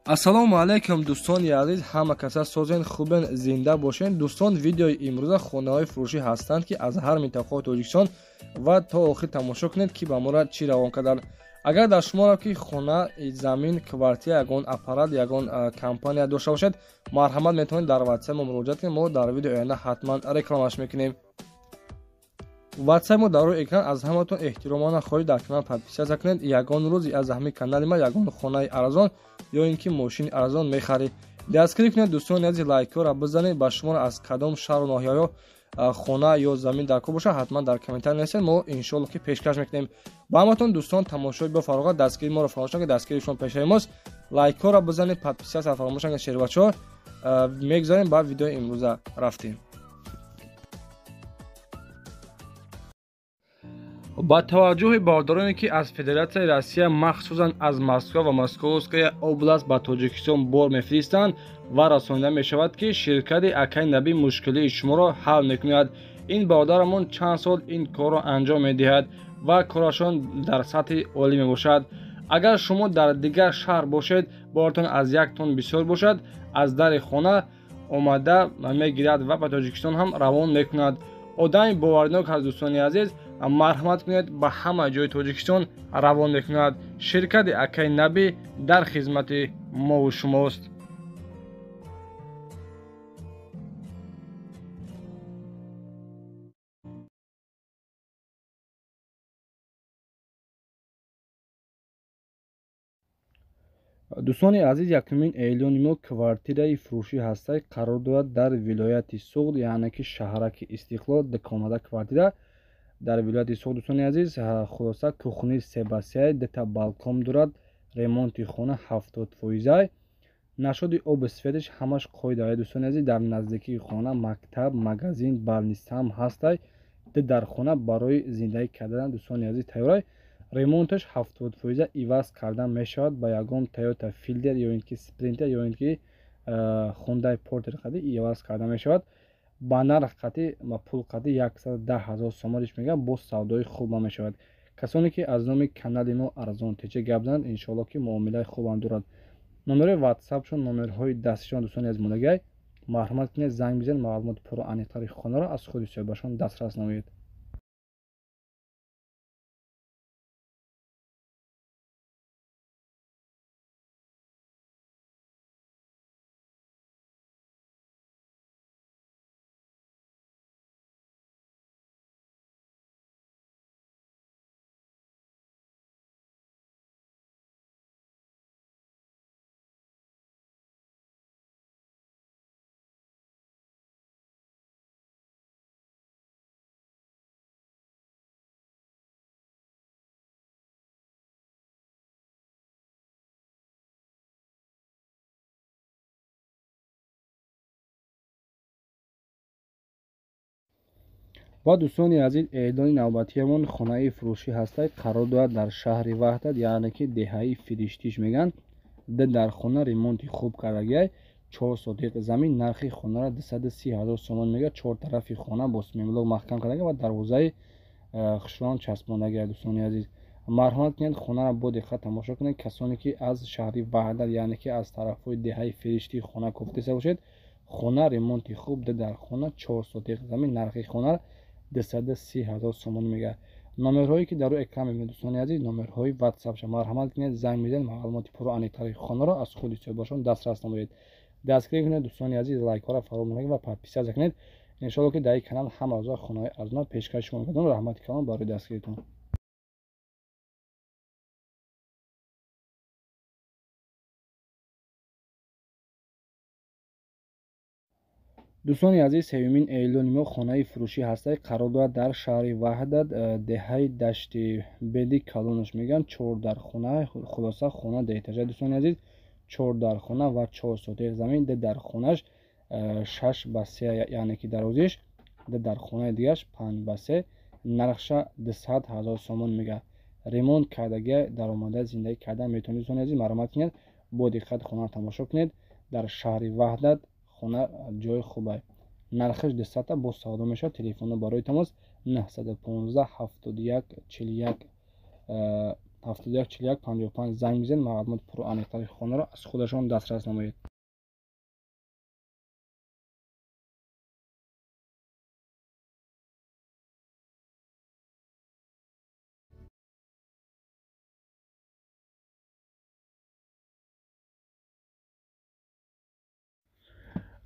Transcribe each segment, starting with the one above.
Ассалому алайкум, дӯстони азиз, ҳама каса созен, хубен, зинда бошен. Дӯстон, видеои имрӯза хонаҳои фурӯшӣ ҳастанд, ки аз ҳар минтақаи Тоҷикистон ва то охир тамошо кунед, ки ба мора чӣ равон карданд. Агар дар шуморо ки хона, замин, квартира, ягон аппарат, ягон компания дошта бошед, марҳамат, метавонед дар WhatsApp мо муроҷиат кунед. Мо дар видеои оянда ҳатман рекламаш мекунем. WhatsApp мо дар рӯи экран. Аз ҳаматон эҳтиромона хоҳиш, дар канал подписаться кунед. Ягон рӯз аз ҳамин канали ма ягон хонаи арзон ё ин ки мошини арзон мехаред. Дастгирӣ кунед, дӯстони азиз, лайкҳоро бизанед. Ба шуморо аз кадом шаҳру ноҳияҳо хона ё замин дар кор бошад, ҳатман дар комментарий нависед, мо иншоалло ки пешкаш мекунем ба ҳаматон. Дӯстон, тамошои бо фароғат, дастгирии моро фаромӯш накунед, дастгирии шумо пешаи мост. Лайкҳоро бизанед, подписаться фаромӯш накунед. Шербачаҳо, мегузарем ба видеои имрӯза, рафтем. Ба таваҷҷӯҳи бародароне, ки аз Федератсияи Россия, махсусан аз Москва ва Московская область ба Тоҷикистон бор мефиристанд ва расонида мешавад, ки ширкати Акаи Набӣ мушкилии шуморо ҳал мекунад. Ин бародарамон чанд сол ин корро анҷом медиҳад ва корашон дар сатҳи олӣ мебошад. Агар шумо дар дигар шаҳр бошед, боратон аз як тонн бисёр бошад, аз дари хона омада мегирад ва ба Тоҷикистон ҳам равон мекунад. Одами боваринок ҳаст, дӯстони азиз, марҳамат кунед, ба ҳама ҷои Тоҷикистон равон мекунад. Ширкати Акаи Набӣ дар хизмати мову шумост. Дӯстони азиз, якумин эълони мо квартираи фурӯшӣ ҳастай, қарор дорад дар вилояти Суғд, яъне ки шаҳраки Истиқлол, дуконада квартира дар вилояти Суғд. Дӯстони азиз, хулоса, кухни 3 ба 3, дута балкон дорад, ремонти хона 70%-ай, нашоди оби светаш ҳамаш қоида. Дӯстони азиз, дар наздикии хона мактаб, магазин, больница ҳам ҳастай. Ду дар хона барои зиндагӣ кардан, дӯстони азиз, тайёрай. Ремонташ 70%-а, иваз кардан мешавад ба ягон Тойота Филдер ё ин ки Спринтер ё ин ки Хундай Портер қади иваз карда мешавад. Ба нарх қати, ба пул қати 110 000 сомониш мегӯям, боз савдои хуб мешавад. Касоне ки аз номи канали мо арзон теча гап зананд, иншоалло ки муомилаи хубам дорад. Номерҳои ватсапшон, номерҳои дастишон, дӯстони аз мондагиай, марҳамат кунед, занг бизанед, маълумоти пурру аниқтари хонаро аз худи соҳибашон дастрас намоед. Ва, дӯстони азиз, эълони навбатиамон хонаи фурӯшӣ ҳастай, қарор дорад дар шаҳри Ваҳдат, яъне ки деҳаи Фириштиш мегӯянд. Д дар хона ремонти хуб кардагиай, 4 сотиқ замин, нархи хонаро 230 000 сомон мегӯяд. Чор тарафи хона бо семенблок маҳкам кардага ва дарвозаи хушрон часпондагиай. Дӯстони азиз, марҳамат кунед, хонаро бо диққат тамошо кунед. Касоне ки аз шаҳри Ваҳдат, яъне ки аз тарафҳои деҳаи Фириштӣ хона кофтеса бошед, хона ремонти хуб, д дар хона, 4 сотиқ замин, нархи хона 230 000 сомон мегӯяд. Номерҳое ки дар рӯи экран мебинед, дӯстони азиз, номерҳои ватсапша. Марҳамат кунед, занг мезанед, маълумоти пурру аниқтари хонаро аз худи соҳибашон дастрас намоед. Дастгирӣ кунед, дӯстони азиз, лайкҳоро фаромӯш накунед ва подписаться кунед. Иншоалло ки дар ин канал ҳама рӯза хонаҳои арзон пешкаши шумо мекардам. Раҳмати калон барои дастгиритон. Дӯстони азиз, сеюмин эълони мо хонаи фурӯшӣ ҳастай, қарор дорад дар шаҳри Ваҳдат, деҳаи Дашти Беди Калонаш мегӯянд, чор дар хона. Хулоса, хона дуэтажа, дӯстони азиз, чор дар хона ва 4 сотиқ замин, ду дар хонаш 6 ба 3, яъне ки дарозиш, ду дар хонаи дигараш 5 ба 3, нархша 200 000 сомон мегӯяд. Ремонт кардагия, даромада зиндагӣ кардан метавонед. Дӯстони азиз, марҳамат кунед, бо диққат хонаро тамошо кунед. Дар шаҳри Ваҳдат хона ҷои хубай, нархаш дусата, боз савдо мешавад. Телефонҳо барои тамос 915 71 41. 71 41 55 занг бизанед, маълумоти пурра аниқтари хонаро аз худашон дастрас намоед.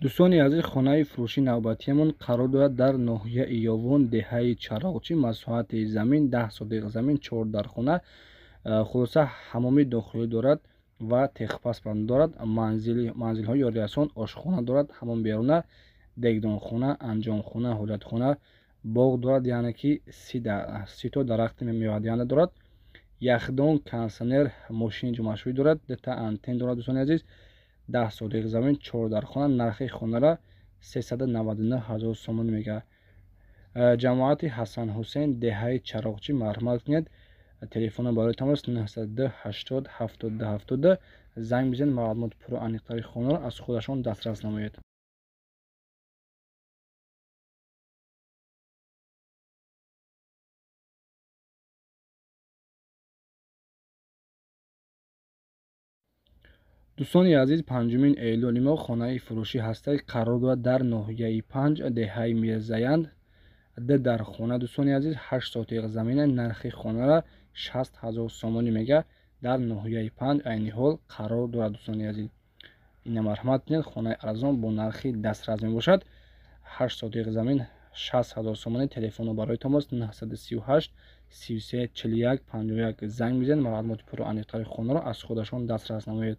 Дӯстони азиз, хонаи фурӯши навбатиамон қарор дорад дар ноҳияи Ёвон, деҳаи Чароғчӣ. Масоҳати замин 10 сотиқ замин, 4 дархона. Хулоса ҳамоми дохилӣ дорад ва техпаспорт дорад. Манзилҳои ёрирасон, ошхона дорад, ҳамом беруна, дегдонхона, анҷомхона, ҳоҷатхона, боғ дорад, яъне ки 30 то дарахти мевадиҳанда дорад, яхдон, кондитсионер, мошини ҷумъашӯӣ дорад, дута антен дорад. Дӯстони азиз, 10 сотиқ замин, 4 дархона, нархи хонара 399 ҳазор сомонӣ мегардад. Ҷамоати Ҳасан Ҳусейн, деҳаи Чароғчӣ. Марҳамат кунед, телефона барои тамос 902 80 72 72 занг бизанед, маълумоти пурра аниқтари хонаро аз худашон дастрас намоед. Дӯстони азиз, панҷумин эълони мо хонаи фурӯшӣ ҳастад, қарор дорад дар ноҳияи Панҷ, деҳаи Мирзаянд, ду дархона. Дӯстони азиз, 8 сотиқ замина, нархи хонара 60 ҳазор сомонӣ мегардад. Дар ноҳияи Панҷ айни ҳол қарор дорад. Дӯстони азиз, ина марҳамат кунед, хонаи арзон бо нархи дастрас мебошад. 8 сотиқ замин, 60 ҳазор сомонӣ. Телефонро барои тамос 938 33 41 51 занг бизанед, маълумоти пурра аниқтари хонаро аз худашон дастрас намоед.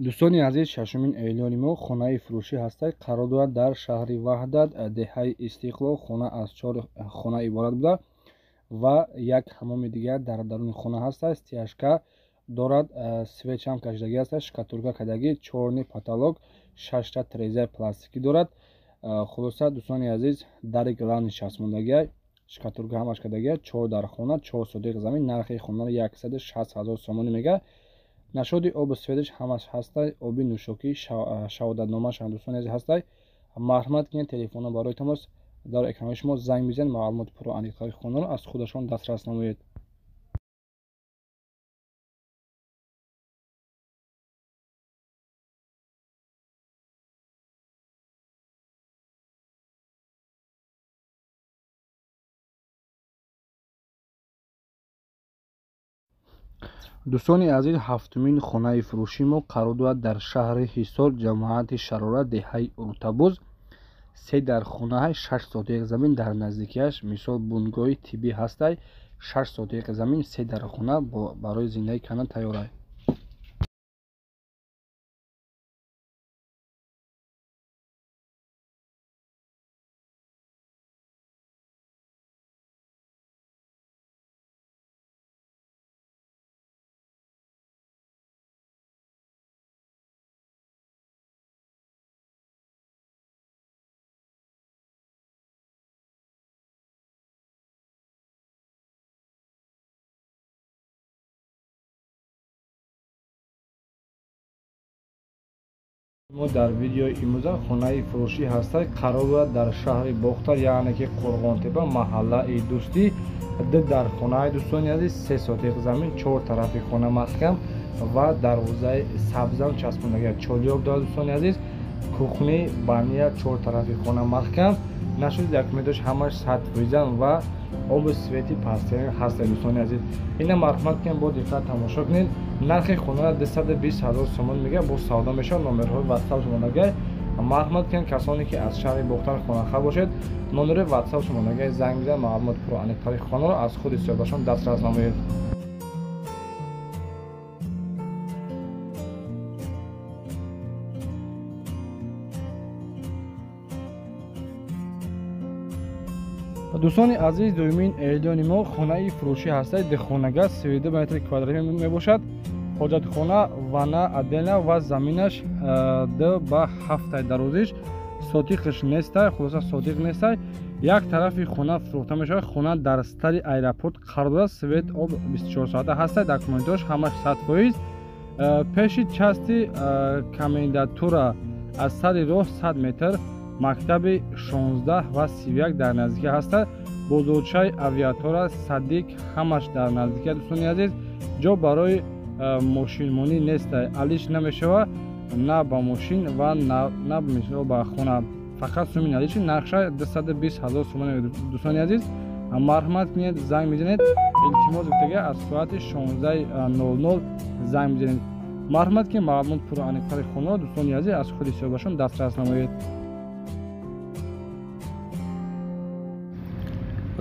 Дӯстони азиз, шашумин эълони мо хонаи фурӯшӣ ҳастад, қарор дорад дар шаҳри Ваҳдат, деҳаи Истиқлол. Хона аз 4 хона иборат буда ва як ҳамоми дигар дар даруни хона ҳастад. Стяжка дорад, свечам кашидагӣ ҳастад, шкатулка кардагӣ, чорни потолок, 6 та трезаи пластикӣ дорад. Хулоса дӯстони азиз, дари главни часпондагӣ, шкатулка ҳамаш кардагӣ, 4 дар хона, 4 сотиқ замин, нархи хонаро 160 ҳазор сомонӣ мегардад. Нашоди обу светаш ҳамаш ҳастай, оби нӯшокӣ, шаҳодатномааш ҳам дӯстони азиз ҳастай. Марҳамат кунед, телефонро барои тамос дар экрани шумо занг бизанед, маълумоти пурра аниқтари хонаро аз худашон дастрас намоед. Дӯстони азиз, ҳафтумин хонаи фурӯши мо қарор дорад дар шаҳри Ҳисор, ҷамоати Шарора, деҳаи Уртабуз. 3 дархонаҳай, 6 сотиқ замин, дар наздикиаш мисол бунгоҳи тиббӣ ҳастай. 6 сотиқ замин, 3 дархона барои зиндагӣ кардан тайёрай. Мо дар видеои имрӯза хонаи фурӯшӣ ҳастад, қарор дорад дар шаҳри Бохтар, яъне ки Қурғонтепа, маҳаллаи Дӯстӣ. Ду дархонаи дӯстони азиз, 3 сотиқ замин, 4 тарафи хона маҳкам ва дарвозаи сабзам часпондагӣ, чолиёк дорад. Дӯстони азиз, кухни, баня, 4 тарафи хона маҳкам. Нашуди документаш ҳамаш 100% ва обу свети пастиян ҳастад. Дӯстони азиз, ина марҳамат кунед, бо диққат тамошо кунед. Нархи хонара 220 ҳазор сомонӣ мегардад, бо савдо мешавад. Номерҳои ватсап шумонагай. Марҳамат кунед, касоне ки аз шаҳри Бохтар хонахар бошед, номери ватсап шумонагай занг бизанед, маълумоти пурра аниқтари хонаро аз худи соҳибашон дастрас намоед. Дӯстони азиз, дуюмин эълони мо хонаи фурӯшӣ ҳастад, духонага, 32 метри квадратӣ мебошад. Ҳоҷатхона, ванна отдельно ва заминаш 2 ба 7 дарозиш, сотиқаш нестай, хулоса сотиқ нестай. Як тарафи хона фурӯхта мешавад. Хона дар стари аэропорт қарор дорад. Свет об 24 соата ҳаста. Документош ҳамаш 100%. Пеши части комендатура аз сари роҳ 100 метр, мактаби 16 ва 31 дар наздикӣ ҳаста. Бозорчаи авиатора, садик ҳамаш дар наздикӣ. Дӯстони азиз, ҷо барои мошинмонӣ нест, алиш намешава на ба мошин ва на ба хона. Фақат суми наличи. Нархша 220 ҳазор сомон. Дӯстони азиз, марҳамат кунед, занг мезанед. Илтимос гуфтага, аз соати 16:00 занг мезанед. Марҳамат ки маълумот пурра аниқтари хонаро, дӯстони азиз, аз худи соҳибашон дастрас намоед.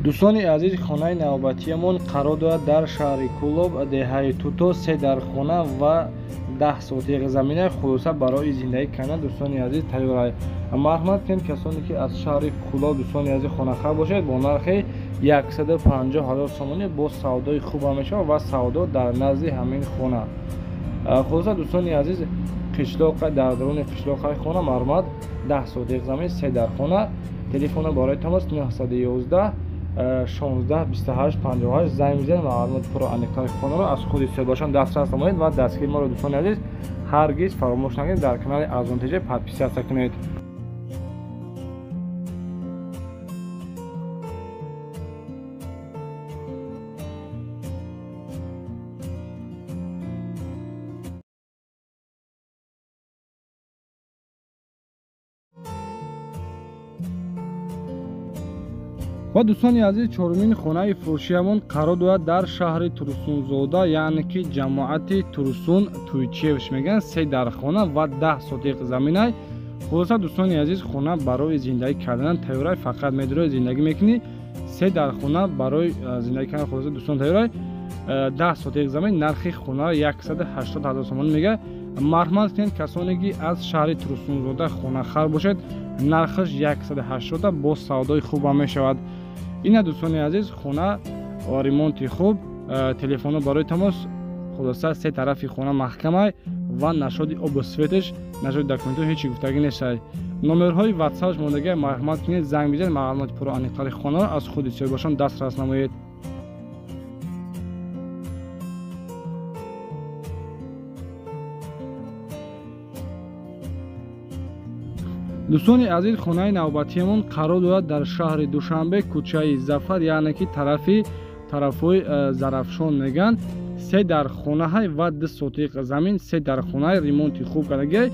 Дӯстони азиз, хонаи навбатиямон қарор дорад дар шаҳри Кӯлоб, деҳаи Туто, 3 дар хона ва 10 сотиқ замина. Хулоса барои зиндагӣ кардан, дӯстони азиз, тайёр. Марҳамат кунед касоне ки аз шаҳри Кӯлоб, дӯстони азиз, хонахар бошед, бо нархи 150 ҳазор сомонӣ бо савдои хуб мешавад ва савдо дар назди ҳамин хона. Хулоса дӯстони азиз, қишлоқ, дар даруни қишлоқаи хона. Марҳамат, 10 сотиқ замин, 3 дар хона. Телефона барои тамос 911 16 28 58. Занг мезанед, маълумот пурра аниқтари хонаро аз худи соҳибашон дастрас намоед ва дастгири моро, дӯстони азиз, ҳаргиз фаромӯш накунед, дар канали Арзон ТЖ подписаться кунед. Ва дӯстони азиз, чорумин хонаи фурӯшиямон қарор дорад дар шаҳри Турсунзода, яъне ки ҷамоати Турсун Туйчиевш мегӯянд. 3 дар хона ва 10 сотиқ заминай. Хулоса дӯстони азиз, хона барои зиндагӣ кардан тайёрай. Фақат медрои зиндагӣ мекунӣ. 3 дар хона барои зиндагӣ кардан, хулоса дӯстон, тайёрай. 10 сотиқ замин, нархи хонаро 180 ҳазор сомонӣ мегӯяд. Марҳамат кунед касоне ки аз шаҳри Турсунзода хонахар бошед, нархаш 180 бо савдои хуб мешавад. Ина дӯстони азиз, хона ремонти хуб, телефоно барои тамос. Хулоса се тарафи хона маҳкамай ва нашоди обу светеш, нашоди документҳо ҳеҷ гуфтагӣ нестай. Номерҳои ватсапш мондагӣ, марҳамат кунед, занг бизанед, маълумоти пурра аниқтари хонаро аз худи соҳибашон дастрас намоед. Дӯстони азиз, хонаи навбатиямон қарор дорад дар шаҳри Душанбе, кӯчаи Зафар, яъне ки тарафҳои Зарафшон мегӯянд. 3 дар хонаҳай ва 2 сотиқ замин. 3 дар хонаи ремонти хуб кардагиай.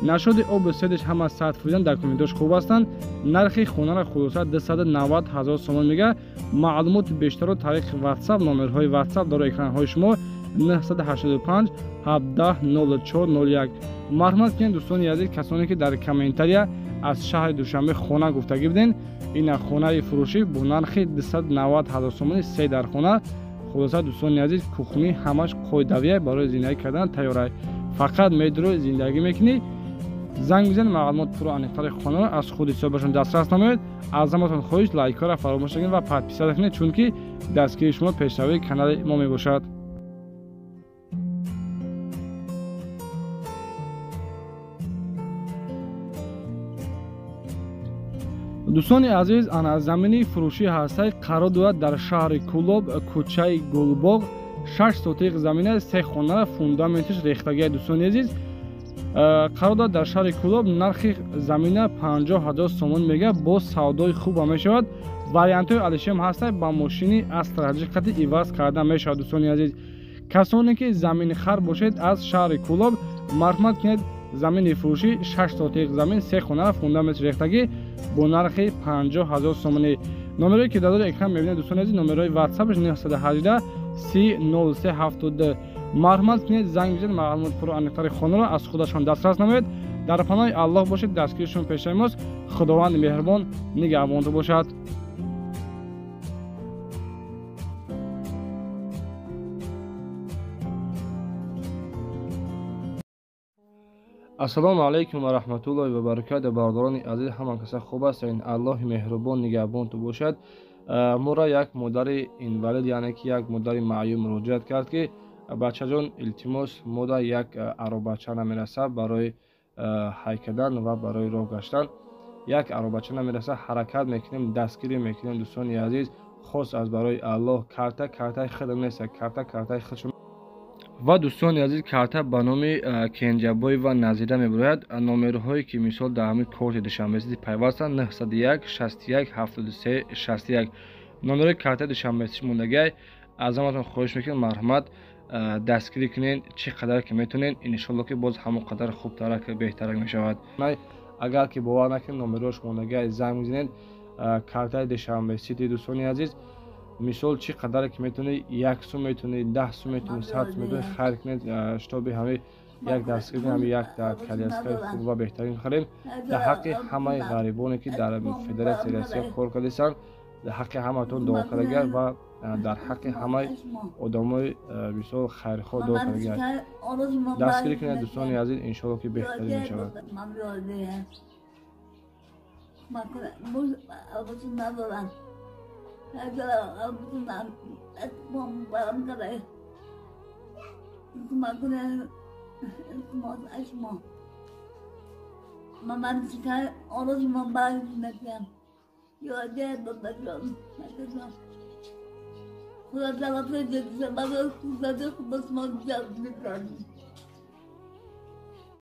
Нашоди обу седеш ҳама 100%, документош хуб ҳастанд. Нархи хонаро хулоса 290 ҳазор сомон мегӯяд. Маълумоти бештарро тариқи ватсап, номерҳои ватсап дар экранҳои шумо 985 17 04 01. Марҳамат кунед дӯстони азиз, касоне ки дар комментария аз шаҳри Душанбе хона гуфтагӣ буден, ина хонаи фурӯшӣ бо нархи 290 ҳазор сомонӣ, 3 дар хона. Хулоса дӯстони азиз, кухни ҳамаш қоидавия, барои зиндагӣ кардан тайёрай. Фақат медрои зиндагӣ мекунӣ. Занг бизанед, маълумот пурра аниқтари хонаро аз худи соҳибашон дастрас намоед. Аз ҳаматон хоҳиш, лайкҳоро фаромӯш накунед ва подписаться кунед, чунки дастгирии шумо пешравии канали мо мебошад. Дӯстони азиз, ана замини фурӯшӣ ҳастай, қарор дорад дар шаҳри Кӯлоб, кӯчаи Гулбоғ, 6 сотиқ замина, 3 хонара, фундаментиш рехтагия. Дӯстони азиз, қарор дорад дар шаҳри Кӯлоб, нархи замина 50 ҳазор сомон мегӯяд, бо савдои хуб мешавад. Вариантҳои алишиам ҳастай, ба мошини Астра ҳақиқати иваз карда мешавад. Дӯстони азиз, касоне ки заминхар бошед аз шаҳри Кӯлоб, марҳамат кунед, замини фурӯшӣ 6 сотиқ замин, 3 хона, фундамент рехтагӣ бо нархи 50 ҳазор сомонӣ. Номерое ки дар дори экран мебинед, дӯстони азиз, номерҳои ватсапш 918 30 03 72. Марҳамат кунед, занг бизанед, маълумот пурра аниқтари хонаро аз худашон дастрас намоед. Дар паноҳи Аллоҳ бошед, дастгиришон пешаи мост. Худованди меҳрубон нигаҳбонтон бошад. Ассалому алайкум ва раҳматуллоҳи ва баракатуҳ. Бародарони азиз, ҳама каса хуб ҳастед? Аллоҳи меҳрубон нигаҳбонтон бошад. Моро як модари инвалид, яъне ки як модари маъюб муроҷиат кард, ки бачаҷон, илтимос, мода як аробача намерасад барои ҳай кардан ва барои роҳ гаштан. Як аробача намерасад. Ҳаракат мекунем, дастгирӣ мекунем, дӯстони азиз, хос аз барои Аллоҳ. Карта картаи худам нест, карта картаи худшон. Ва, дӯстони азиз, карта ба номи Кенҷабоева Назира мебарояд. Номерҳое, ки мисол дар ҳамин корти Душанбесити пайвастанд, 901 61 73 61, номерҳои картаи Душанбесити мондагиай. Аз ҳаматон хоҳиш мекунем, марҳамат, дастгирӣ кунед, чӣ қадар ки метавонед. Иншолло, ки боз ҳамон қадар хубтарак, беҳтарак мешавад. Агар ки бовар накунед, номерҳош мондагиай, занг мезанед. Картаи Душанбе Сити, дӯстони азиз, мисол, чӣ қадаре ки метавонед, 1 сум метавонед, 10 сум метавонед, 100 сум метавонед, хайр кунед, чтобы ҳами як дастгирӣ, ҳами як коляскаи хуб ва беҳтарин харем. Дар ҳаққи ҳамаи ғарибоне, ки дар Федератсияи Россия кор кардастанд, дар ҳаққи ҳаматон дуо кардагиар ва дар ҳаққи ҳамаи одамои, мисол, хайрхоҳ дуо кардагиар. Дастгирӣ кунед, дӯстони азиз, иншоалло, ки беҳтарин мешавад. Надорам. کمک کنه. شما من چیکار آرزو من برای نکنم یاده بابا. خدا طرف جدیده برای خدا خوب بس ما جذب میکنیم.